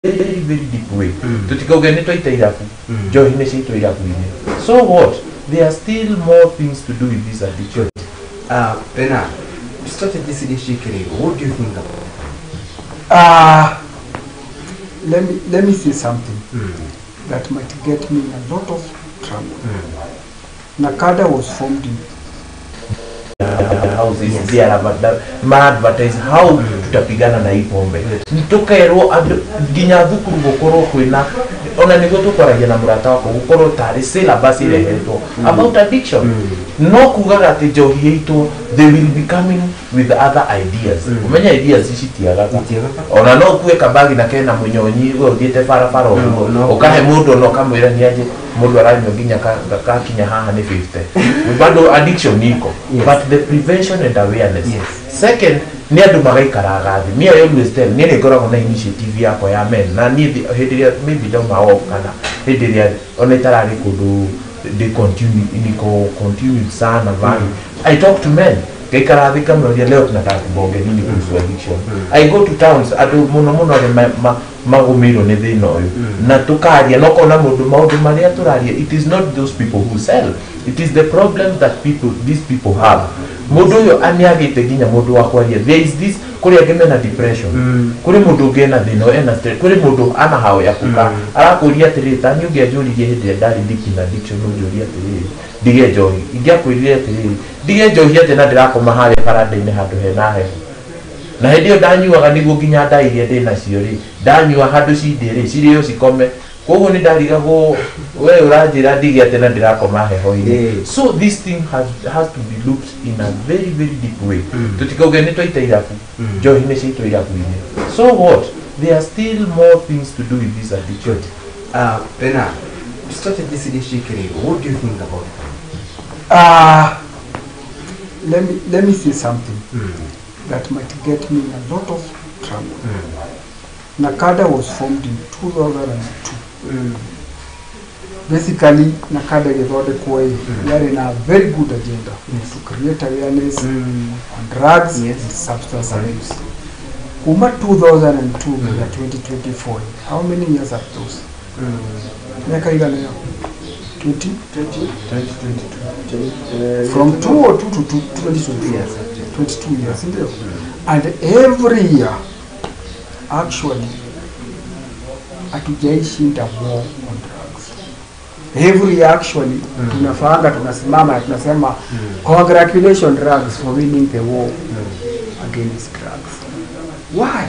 Very, very deep way. Tutikauge nĩ twaita irabu, njohi nĩ ciaitwo irabu-inĩ, so what? There are still more things to do with this addiction. Bernard, strategies iria ciĩkĩrĩirwo, what do you think about? Let me say something that might get me in a lot of trouble. NACADA was formed in houses. They are ma-advertise how tutapigana na hii pombe. Tukerwo andũ nginya thukuru gũkorwo kwĩna, ona nĩguo tũkwaragia na mũrata wakwa, gũkorwo tarĩ syllabus irehetwo about addiction. No kugaga atĩ njohi yaitwo, they will be coming with other ideas. Ũmenye ideas ici tiagaga. Itiagaga. Ona no ũkue kabagi na kena mũnyonyi, we ũthiĩte barabara ũguo, No, no. ũkahe mũndũ ona ũkamwĩra nĩ aje mũndũ aranyua nginya kakinya haha nĩ 50, bado addiction iko. But the prevention and awareness. Second, nĩ andũ magaikaraga thĩ. Me, I always tell, niĩ nĩ ngoragwo na initiative yakwa ya men, na niĩ hĩndĩ ĩrĩa maybe ndauma off kana hĩndĩ ĩrĩa ona itararĩ kũndũ ndĩ continue, niko continued sana vali, I talk to men, ngaikara thĩ ngamoria, "Leo tunataka tubonge nini kuhusu addiction?" I go to towns, andũ mũno mũno arĩa magũmĩirwo nĩ thĩna ũyũ, na tũkaria na ũkona mũndũ maũndũ marĩa tũraria, it is not those people who sell, it is the problem that people these people have. Mũndũ ũyũ nĩagĩte nginya mũndũ wa kwaria. There is this, kũrĩ angĩ mena depression, kũrĩ mũndũ ũngĩ ena thĩna, ena stress, kũrĩ mũndũ ana hao ya kuka arakũria atĩrĩrĩ, ta niĩ ũngĩanjũririe hĩndĩ ĩrĩa ndarĩ deep in addiction, ũnjũrie atĩrĩrĩ, ndige njohi, ingĩakwĩrire atĩrĩrĩ, ndige njohi atĩ na ndĩrakoma harĩa baranda-inĩ handũ hena heho, na hĩndĩ ĩyo ndanyuaga nĩguo nginya nda iria ndĩ nacio rĩ, ndanyua handũ cindĩ rĩ, cirĩo cikome. Koguo nĩ ndarigagwo, we ũranjĩra ndige atĩ na ndĩrakoma heho-inĩ? So this thing has to be looked in a very, very deep way. Tutikauge nĩ twaita irabu, njohi nĩ ciaitwo irabu-inĩ, so what? There are still more things to do with this addiction. Good. Bernard, strategies iria ciĩkĩrĩirwo, what do you think about them? Let me say something that might get me in a lot of trouble. NACADA was formed in 2002. Basically, NACADA ĩgĩthondekwo ĩ, yarĩ na very good agenda to create awareness on drugs and substance abuse. Kuma 2002 nginya 2024, how many years are those? Miaka igana ĩyo? 20? 2022. From 2002 to 2024. Yes. 22 years, ndio? And every year, actually, hatujaishinda war on drugs. Every year, actually, tunafanga, tunasimama na tunasema, "Congratulations, drugs, for winning the war against drugs." Why?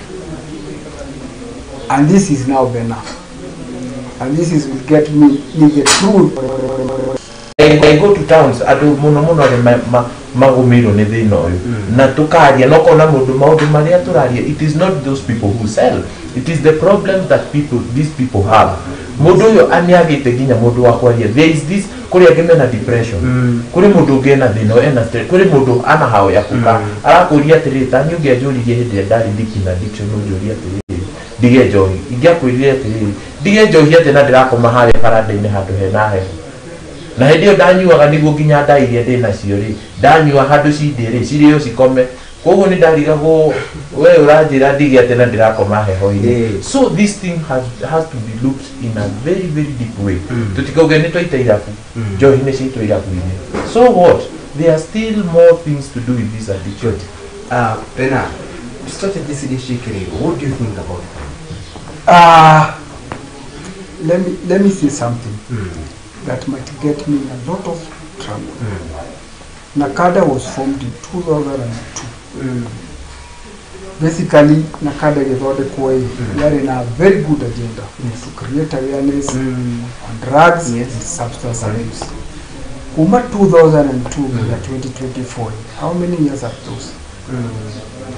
And this is now Bena, and this is will get me the truth. I go to towns, andũ mũno mũno arĩa magũmĩirwo nĩ thĩna ũyũ, na tũkaria na ũkona mũndũ maũndũ marĩa tũraria, it is not those people who sell, it is the problem that people these people have. Mũndũ ũyũ nĩagĩte nginya mũndũ wa kwaria. There is this, kũrĩ angĩ mena depression, kũrĩ mũndũ ũngĩ ena thĩna, ena stress, kũrĩ mũndũ ana hao ya kuka arakũria atĩrĩrĩ, ta niĩ ũngĩanjũririe hĩndĩ ĩrĩa ndarĩ deep in addiction, ũnjũrie atĩrĩrĩ, ndige njohi, ingĩakwĩrire atĩrĩrĩ, ndige njohi atĩ na ndĩrakoma harĩa baranda-inĩ handũ hena heho, na hĩndĩ ĩyo ndanyuaga nĩguo nginya nda iria ndĩ nacio rĩ, ndanyua handũ cindĩ rĩ, cirĩo cikome. Koguo nĩ ndarigagwo, we ũranjĩra ndige atĩ na ndĩrakoma heho-inĩ? So this thing has to be looked in a very, very deep way. Tutikauge nĩ twaita irabu, njohi nĩ ciaitwo irabu-inĩ, so what? There are still more things to do with this addiction. Good. Bernard, strategies iria ciĩkĩrĩirwo, what do you think about them? Let me say something that might get me in a lot of trouble. NACADA was formed in 2002. Basically, NACADA ĩgĩthondekwo ĩ, yarĩ na very good agenda to create awareness on drugs and substance abuse. Kuma 2002 nginya 2024, how many years are those?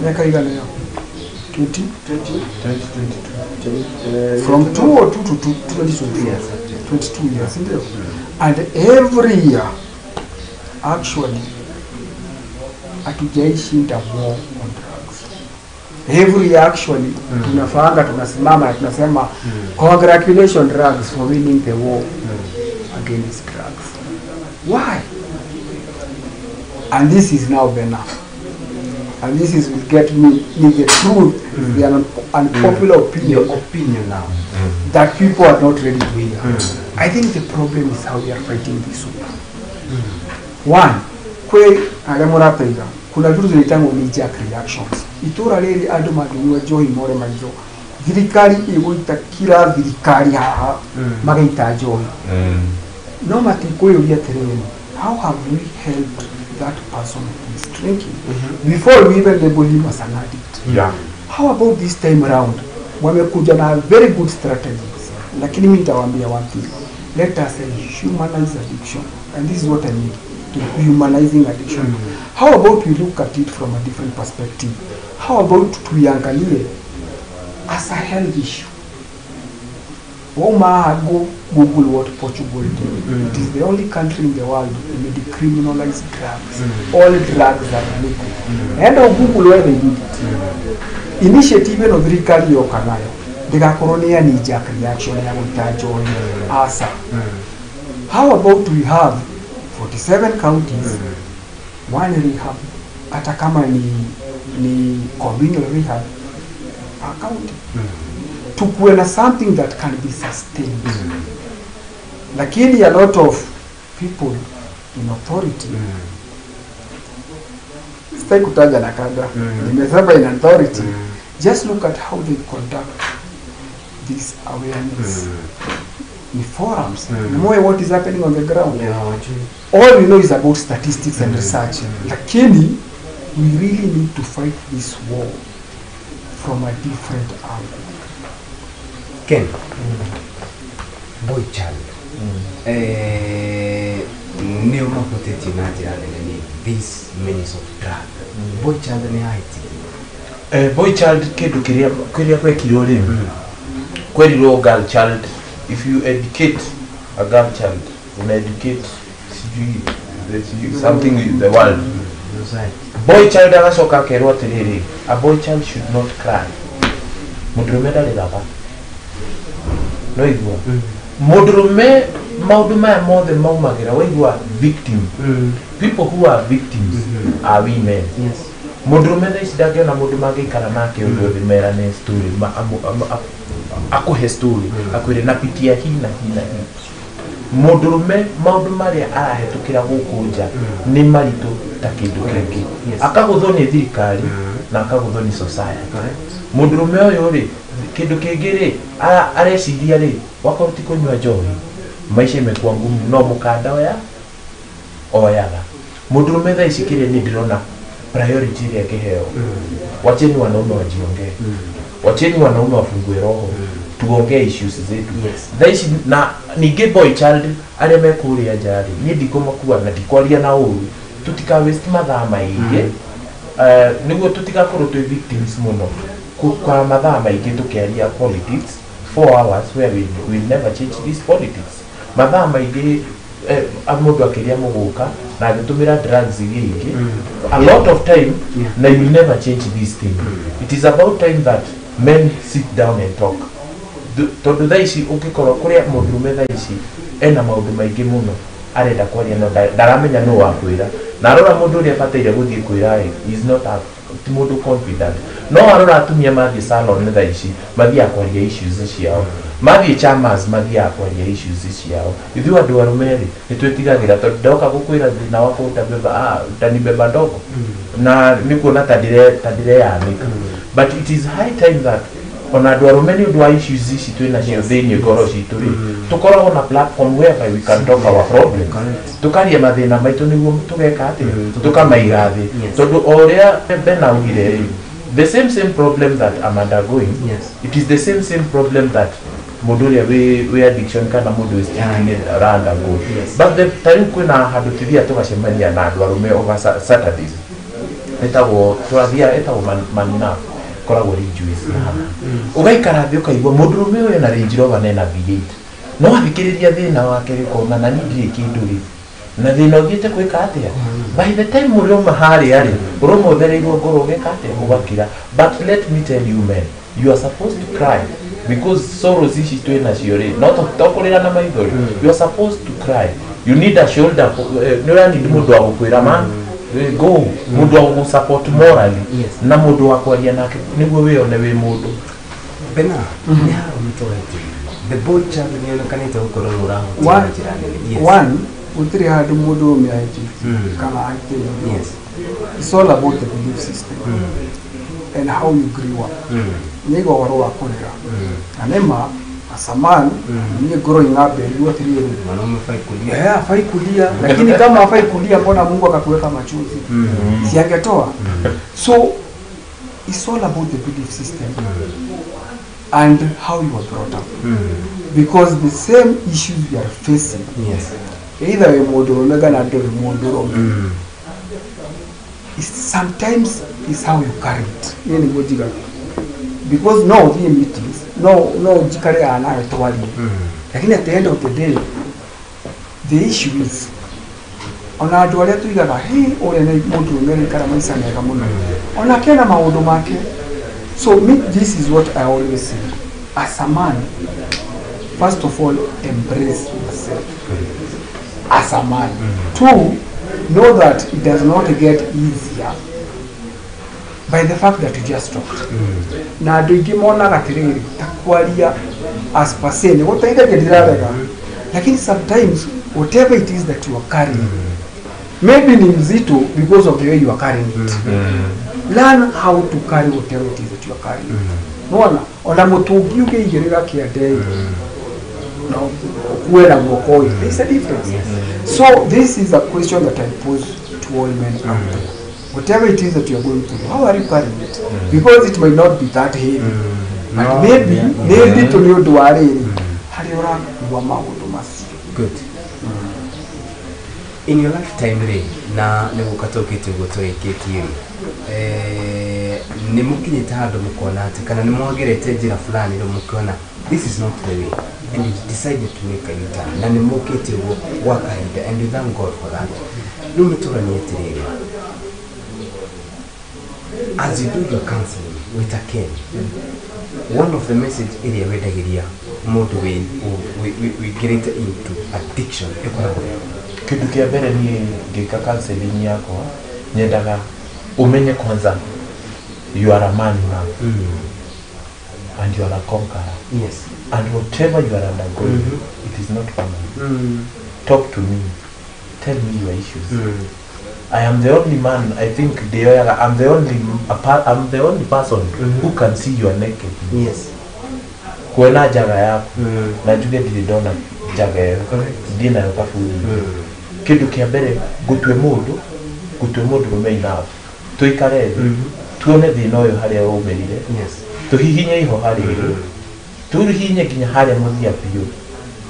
Miaka igana ĩyo? 20? 2022. From 2002 to 2024. Yes. 22 years, ndio? And every year, actually, hatujaishinda war on drugs. Every year, actually, tunafanga, tunasimama na tunasema, "Congratulations, drugs, for winning the war against drugs." Why? And this is now Bena, And this is will get me the truth, the unpopular opinion. Your opinion now. That people are not ready to hear. I think the problem is how we are fighting this war. One, kwe arĩa mũrataiga kuna vitu zinaitangwo knee jerk reactions. Itura rĩrĩ andũ mangĩnyua njohi more maitho, thirikari ĩgũita kila thirikari haha magaita njohi. No matikwĩyũria atĩrĩrĩ, how have we helped that person who is drinking before we even label him as an addict? Yeah. How about this time round? Wamekuja na very good strategies. Lakini mimi nitawaambia one thing. Let us humanize addiction. And this is what I mean, to humanizing addiction. How about we look at it from a different perspective? How about tuiangalie as a health issue? Woma, go Google what Portugal did. It is the only country in the world that decriminalize drugs. All drugs are legal. And Google where they did it. Initiative ĩno thirikari yoka nayo ndĩgakorwo nĩ ya knee jerk reaction ya gũita njohi asa. How about we have 47 counties, one rehab, hata kama ni communal rehab per county. Tukuwe na something that can be sustained. Lakini a lot of people in authority, sitaki kutaja na kada, nimesema in authority, just look at how they conduct this awareness in forums. Know what is happening on the ground. All we know is about statistics and research. Lakini we really need to fight this war from a different angle. Ken, boy child, nĩ ũmahutĩtie na njĩra nene nĩ this menace of drug. Boy child nĩ ahĩtie. Boy child kĩndũ kĩrĩa gwekirwo rĩ, kwerirwo girl child, if you educate a girl child, una educate sijui something in the world. Boy child agacoka akerwo atĩrĩrĩ, a boy child should not cry. Mũndũrũme ndarĩraga. No igua. Mũndũrũme maũndũ maya mothe maumagĩra waigua victim. People who are victims are women. Yes. Mũndũrũme thaa ici ndangĩona mũndũ mangĩikara nake ũndũ ũthĩ merane story, akũhe story, akwĩre napitia hii na hii na hii. Mũndũrũme maũndũ marĩa arahĩtũkĩra gũkũ nja nĩ maritũ ta kĩndũ kĩngĩ. Akagũthwo nĩ thirikari na akagũthwo nĩ society. Mũndũrũme ũyũ rĩ, kĩndũ kĩngĩ rĩ, areciria rĩ, wakorwo ti kũnyua njohi, maisha imekuwa ngumu, no mũkanda oyaga. Mũndũrũme thaa ici kĩrĩa niĩ ndĩrona priority ĩrĩa ĩngĩheo, wacheni wanaume wajiongee, wacheni wanaume wafungue roho, tuongee issues zetu. Thaa ici na ningĩ boy child arĩa me kũrĩa nja rĩ, niĩ ndikũmakua na ndikwaria na ũru, tũtika waste mathaa maingĩ, nĩguo tũtigakorwo twĩ victims mũno. Kwa mathaa maingĩ tũkĩaria politics, 4 hours where we will never change this politics. Mathaa maingĩ mũndũ akĩria mũgũka na agĩtũmĩra drugs iria ingĩ, a lot of time, na you will never change this thing. It is about time that men sit down and talk. Tondũ thaa ici ũngĩkorwo kũrĩa mũndũrũme thaa ici ena maũndũ maingĩ mũno arenda kwaria no ndaramenya nũ wa kwĩra, na arora mũndũ ũrĩa abataire gũthiĩ kwĩra ĩ, is not a ti mũndũ confident. No arora atumia mathiĩ salon thaa ici mathiaga kwaria issues ciao, mathiĩ chamas mathiaga kwaria issues ciao. Ithuĩ andũ arũme rĩ nĩ twĩtigagĩra tondũ ndoka gũkwĩra thĩna wakwa utabeba, utanibeba ndogo na nĩ kuona ta ndireyanĩka. But it is high time that ona andũ arũme nĩ ũndũ wa issues ici twĩnacio thĩinĩ ngoro citũ rĩ, tũkoragwo na platform whereby we can talk our problems, tũkaria mathĩna maitũ nĩguo tũgeka atĩa, tũkamaiga thĩ. Tondũ o ũrĩa Ben augire rĩ, the same problem that I'm undergoing, it is the same problem that mũndũ ũrĩa wĩ addiction kana mũndũ wĩ street ara undergo. But the ta rĩu kwĩna handũ tũthiaga tũgacemania na andũ arũme over Saturdays, ĩtagwo tũrathiaga ĩtagwo Manina, koragwo Ridgeways. Ũgaikara thĩ ũkaigua mũndũrũme ũyũ ena Range Rover na ena V8, no athikĩrĩria thĩna wake rĩ, ũkona na niĩ ndirĩ kĩndũ rĩ, na thĩna ũthiĩte gwĩka atĩa. By the time ũrĩoma harĩa rĩ, ũroma ũthereirwo ngoro ũgeka atĩa, ũgakira. But let me tell you men, you are supposed to cry because sorrows ici twĩ nacio rĩ, no to kũrĩra na maithori. You are supposed to cry. You need a shoulder, nĩ ũra need mũndũ wa gũkwĩra man, Go mundu wa gũgũ support morally na mundu wa kwaria nake niguo wĩone wĩ mundu. Bena nĩ haronetwo the boy child nĩ onekanĩte gũkorwo nĩ ũrahutia na njĩra nene. One, gũtirĩ handũ mũndũ ũrũme ahĩtĩtie kana ahĩtĩirio. Yes. It's all about the belief system and how you grew up. Nĩiga ũhoro wa kũrĩra. Na nĩma as a man, niĩ growing up nderirwo atĩrĩrĩ, Mwanaume hafai kulia. Hafai kulia, lakini kama hafai kulia mbona Mungu akakuweka machozi? Si angetoa? So it's all about the belief system and how you are brought up. Because the same issues we are facing, yes, either we mũndũrũme kana ndũrĩ mũndũrũme, sometimes it's how you carry it. Niĩ nĩguo njigaga. Because no ũthiĩ meetings, no njikare haha nawe twarie. Lakini at the end of the day, the issue is ona andũ arĩa tuigaga hey ũrĩa nĩ mũndũrũme araikara maica mega mũno, onake ena maũndũ make. So me, this is what I always say. As a man, first of all, embrace yourself as a man. Two, know that it does not get easier by the fact that you just talked. Na andũ aingĩ monaga atĩrĩrĩ ta kwaria as per se nĩ gũteithagia ndirarega, lakini sometimes whatever it is that you are carrying maybe ni mzito because of the way you are carrying it. Learn how to carry whatever it is that you are carrying. Nona ona mũtũngi ũngĩigĩrĩra kĩande no ũkue na guoko, there's a difference. So this is a question that I pose to all men out there. Whatever it is that you are going through, how are you carrying it? Because it might not be that heavy, but no, maybe maybe to nĩ ũndũ wa rĩrĩ harĩa ũrakua maũndũ macio. Good. In your lifetime rĩ, na nĩ gũka tũkĩte ũguo tũrĩkĩtie rĩ, nĩ mũkinyĩte handũ mũkona atĩ kana nĩ mwagerete njĩra fulani rĩu mũkĩona this is not the way and you decided to make a U-turn na nĩ mũkĩte ũguo gwa kahinda and we thank God for that. Rĩu nĩ tũranie atĩrĩrĩ, as you do your counseling with a Ken, one of the message ĩrĩa wendagĩria mũndũ wĩingĩrĩte into addiction ĩkoragwo kĩndũ kĩa mbere niĩ ngĩka counseling yakwa nyendaga ũmenye kwanza you are a man now and you are a conqueror. Yes. And whatever you are undergoing, it is not permanent. Talk to me. Tell me your issues. I am the only man, I think, I'm the only person who can see your naked. Yes. Kuona njaga yaku na njuge ndirĩ ndona njaga ĩyo ndirĩ nayo kaburi. Kĩndũ kĩa mbere ngũtue mũndũ rũme enough tũikare thĩ tuone thĩna ũyũ harĩa waumĩrire. Yes. Tũhihinye iho harĩa tũhihinye nginya harĩa mũthia biũ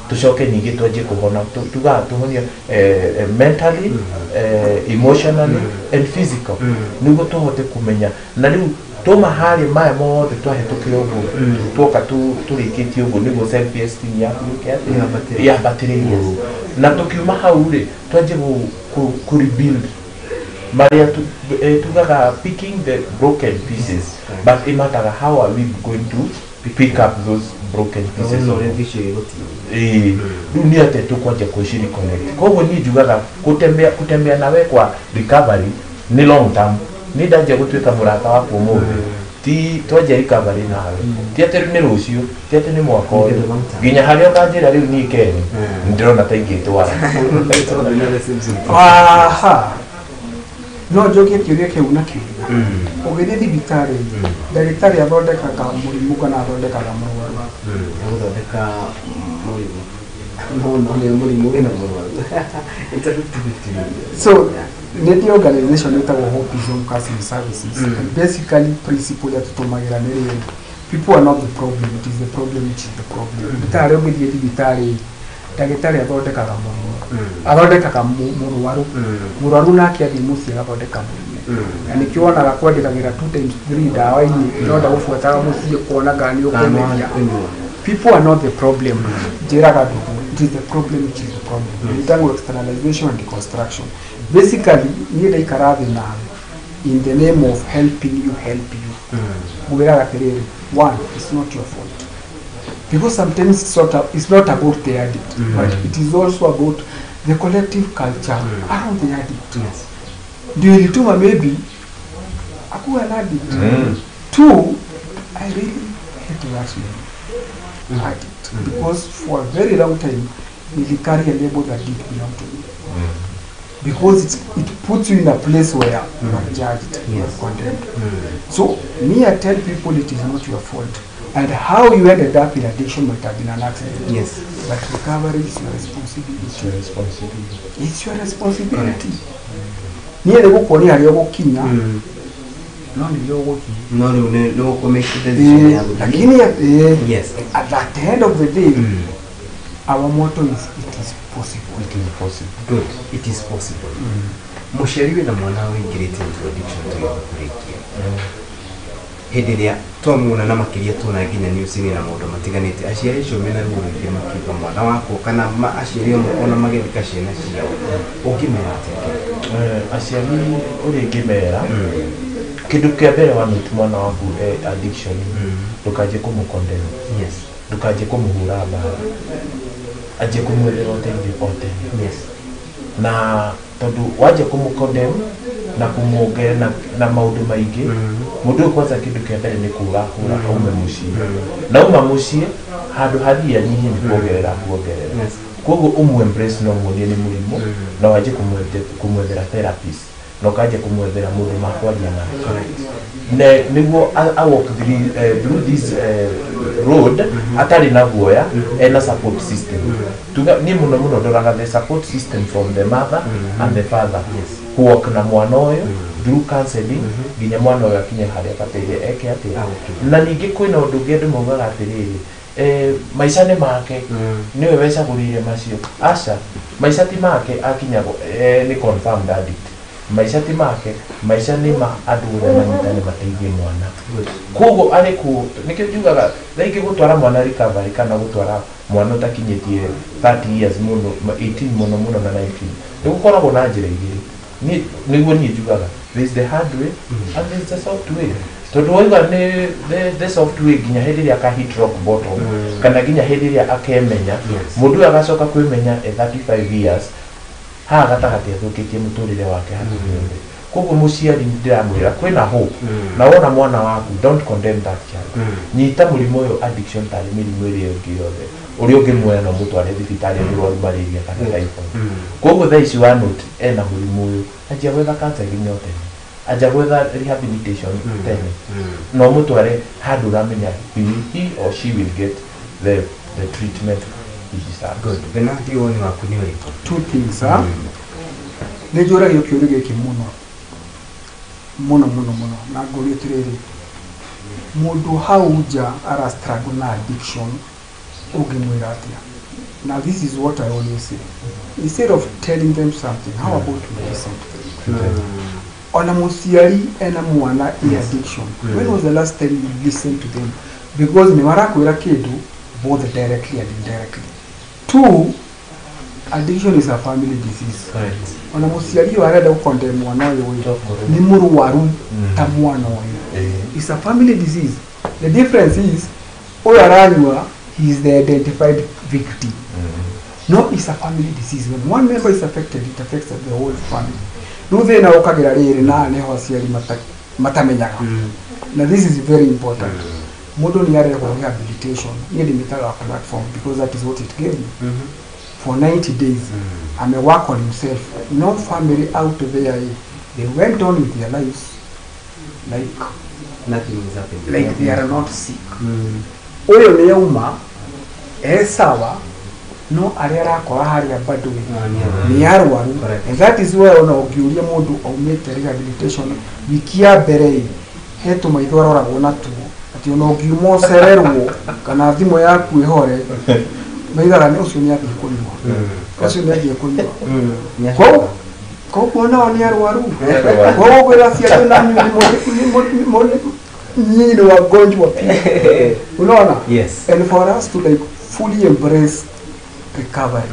tucoke ningĩ twanjie kũhona tugaga tũhonie mentally, emotionally and physical nĩguo tũhote kũmenya na rĩu tũma harĩa maya mothe twahĩtũkĩra ũguo tuoka tũrĩkĩtie ũguo nĩguo self esteem yaku yũke atĩ yambatĩre igũrũ na tũkiuma hau rĩ twanjie kũ rebuild marĩa tugaga picking the broken pieces but imataga how are we going to pick up those broken pieces. Rĩu nĩ atĩ tũkwanjia kwĩci reconnect. Koguo niĩ njugaga kũtembea nawe kwa recovery nĩ long term. Nĩ ndanjia gũtuĩka mũrata waku ũmũthĩ ti twanjia recovery nawe ti atĩ nĩ rũciũ ti atĩ nĩ mwaka ũyũ nginya harĩa ũkanjĩra rĩu niĩ Ken ndĩrona ta ingĩtwara. Aha. No njokie kĩũria kĩu na kĩũria. Ũgĩthiĩ thibitarĩ, ndagĩtarĩ athondekaga mũrimũ kana athondekaga mũrwaru? Agũthondeka mũrimũ. No nĩ mũrimũ wĩna mũrwaru. It's a 50-50. So nĩ ndĩ organization ĩtagwo Hope is Home Counseling Services. And basically principle ya tũtũmagĩra nĩ rĩrĩ, people are not the problem, it is the problem which is the problem. Thibitarĩ ũgĩthiĩ thibitarĩ, ndagĩtarĩ athondekaga mũrimũ, athondekaga mũrwaru, mũrwaru nake athiĩ mũciĩ agathondeka mũrimũ. Na nĩkĩo wonaga kwandĩkagĩra 2 times 3 ndawa-inĩ no ndagũbuataga mũciĩ kuona kana nĩ ũkũmeria. People are not the problem. Njĩraga andũ it is the problem which is the problem. Ĩtagwo externalization and deconstruction. Basically niĩ ndaikara thĩ nawe in the name of helping you help you. Ngwĩraga atĩrĩrĩ, one, it's not your fault. Because sometimes it's not about the addict, but it is also about the collective culture around the addict. Yes. Ndio ilituma maybe akuwe an addict. Two, I really hate that name, addict, because for a very long time nilicarry a label that didn't belong to me. Because it puts you in a place where you are judged, you are condemned. So me, I tell people it is not your fault. And how you ended up in addiction might have been an accident. Yes. But recovery is your responsibility. It's your responsibility. It's your responsibility. Niĩ nĩ gũkuonia harĩa ũgũkinya, no nĩrĩo ũgũthiĩ. No rĩu nĩ ũkũ-make decision ya gũthiĩ. Lakini Yes. at the end of the day, our motto is it is possible. It is possible. Good. It is possible. Mũciari wĩna mwana wĩingĩrĩte into addiction tũgĩũka kũrĩkia. Hĩndĩ ĩrĩa twamuona na makĩria tuona nginya news-inĩ na maũndũ matiganĩte, aciari acio mena ruo rũingĩ makiuga mwana wakwa kana aciari amwe ona magĩthika ciana ciao, ũngĩmera atĩa? Aciari ũrĩa ingĩmera, kĩndũ kĩa mbere wanote mwana waku addiction, ndũkanjie kũmũ-condemn. Yes. Ndũkanjie kũmũhũra mbara, anjie kũmwethera ũteithio o tene. Yes. Na tondũ wanjia kũmũ-condemn na kũmuongerera na maũndũ maingĩ, mũndũ ũyũ kwanza kĩndũ kĩa mbere nĩ kũra kũra aume mũciĩ, na auma mũciĩ handũ hathiĩ anyihie nĩ kuongerera kuongerera. Yes. Koguo ũmũ embrace na ũmuonie nĩ mũrimũ, na wanjie kũmwethera therapist, na ũkanjia kũmwethera mũndũ makwaria nake. Correct. Nĩguo a walk through this road atarĩ na guoya, ena support system. Tuga niĩ mũno mũno ndoraga the support system from the mother and the father. Yes. Kuwalk na mwana ũyũ through counseling nginya mwana ũyũ akinye harĩa abataire eke atĩa. Agũkinya. Na ningĩ kwĩna ũndũ ũngĩ andũ maugaga atĩrĩrĩ, maica nĩ make, nĩwe wecagũrĩire macio. Aca, maica ti make akinyagwo nĩ confirmed addict. Maica ti make, maica nĩ ma andũ othe manyitane mateithie mwana. Good. Koguo arĩ kuo nĩkĩo njugaga thaa ingĩ gũtwara mwana recovery kana gũtwara mwana ũtakinyĩtie 30 years mũno, 18 mũno mũno na 19, nĩ gũkoragwo na njĩra igĩrĩ. Nĩguo niĩ njugaga there is the hard way and there is the soft way. Tondũ wauga nĩ the soft way nginya hĩndĩ ĩrĩa aka hit rock bottom, kana nginya hĩndĩ ĩrĩa akemenya. Yes. Mũndũ ũyũ agacoka kwĩmenya e 35 years, haha gatagatĩ athũkĩtie mũtũrĩre wake hakuhĩ othe. Koguo mũciari ndĩramwĩra kwĩna hope, na wona mwana waku, don't condemn that child. Nyita mũrimũ ũyũ addiction tarĩ mĩrimũ ĩrĩa ĩngĩ yothe, ũrĩa ũngĩmuoya na ũmũtware thibitarĩ mũrwaru malaria kana typhoid. Koguo thaa ici wanote ena mũrimũ ũyũ, anjia gwetha counseling o tene, anjia gwetha rehabilitation tene, na ũmũtware handũ ũramenya he or she will get the treatment he deserves. Good. Bernard, woni waku nĩ ũrĩkũ? Two things, ha? Nĩ njũragio kĩũria gĩkĩ mũno mũno mũno mũno, na ngũria atĩrĩrĩ, mũndũ hau nja ara struggle na addiction, ũngĩmwĩra atĩa? Now this is what I always say. Instead of telling them something, how about we listen to them? Ona mũciari ena mwana in addiction, when was the last time you listened to them? Because nĩ marakwĩra kĩndũ both directly and indirectly. Two, addiction is a family disease. Correct. Ona mũciari ũyũ arenda gũkondem mwana ũyũ ĩ, nĩ mũrwaru ta mwana ũyũ. It's a family disease. The difference is ũyũ aranyua, he is the identified victim. No, it's a family disease. When one member is affected, it affects the whole family. Rĩu thĩna ũkagĩra rĩrĩ na nĩho aciari matamenyaga. Na this is very important. Mũndũ nĩ arehwo rehabilitation. Niĩ ndĩmĩtaga platform because that is what it gave me. For 90 days, ame work on himself. No family out there, they went on with their lives like nothing is happening. Like they are not sick. Ũyũ nĩ auma e sawa, no arĩa arakora harĩa bado nĩ arwaru. Correct. And that is why ona ũngĩũria mũndũ aumĩte rehabilitation wiki ya mbere ĩ, he tũmaitho aroragwo natuo atĩ ona ũngiuma ũcererwo kana thimũ yaku ĩhore, maigaga nĩ ũcio nĩ athiĩ kũnyua, ũcio nĩ athiĩ kũnyua. Koguo nao nĩ arwaru. Koguo kwĩra aciari na nyinyi ni wagonjwa pia, unaona? Yes. And for us to like fully embrace recovery,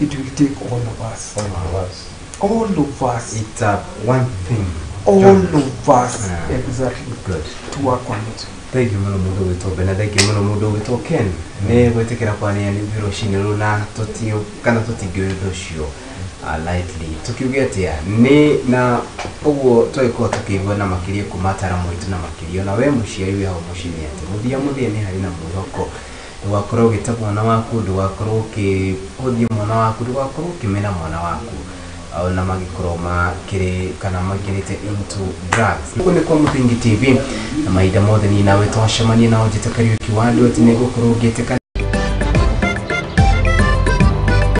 it will take all of us. All of us. All of us. It's a one thing. All John. of us. Exactly. Good. To work on it. Thank you mũno mũndũ ũgwĩtwo Bena, thank you mũno mũndũ ũgwĩtwo Ken nĩ gwĩtĩkĩra kwaria nĩ ithuĩ rũcinĩ rũrũ na tũtio kana tũtingĩũĩ ũndũ ũcio. Lightly tukiuge atia ni na uguo twagikorwo tukĩigua na makĩria kuma ataramu aitũ na makĩria ona we mũciari wĩ hau mũciĩ nĩ atĩ mũthia mũthia nĩ harĩ na mwĩhoko. Ndũgakorwo ũgĩte mwana waku, ndũgakorwo ũkĩhũthia mwana waku, ndũgakorwo ũkĩmena mwana waku ona magĩkorwo makĩrĩ kana maingĩrĩte into drugs. Gũkũ nĩ kwa Mũthingi TV na mahinda mothe niĩ nawe twacemania nao njĩte Kariũki wa andũ atĩ nĩngũkorwo ngĩtĩka.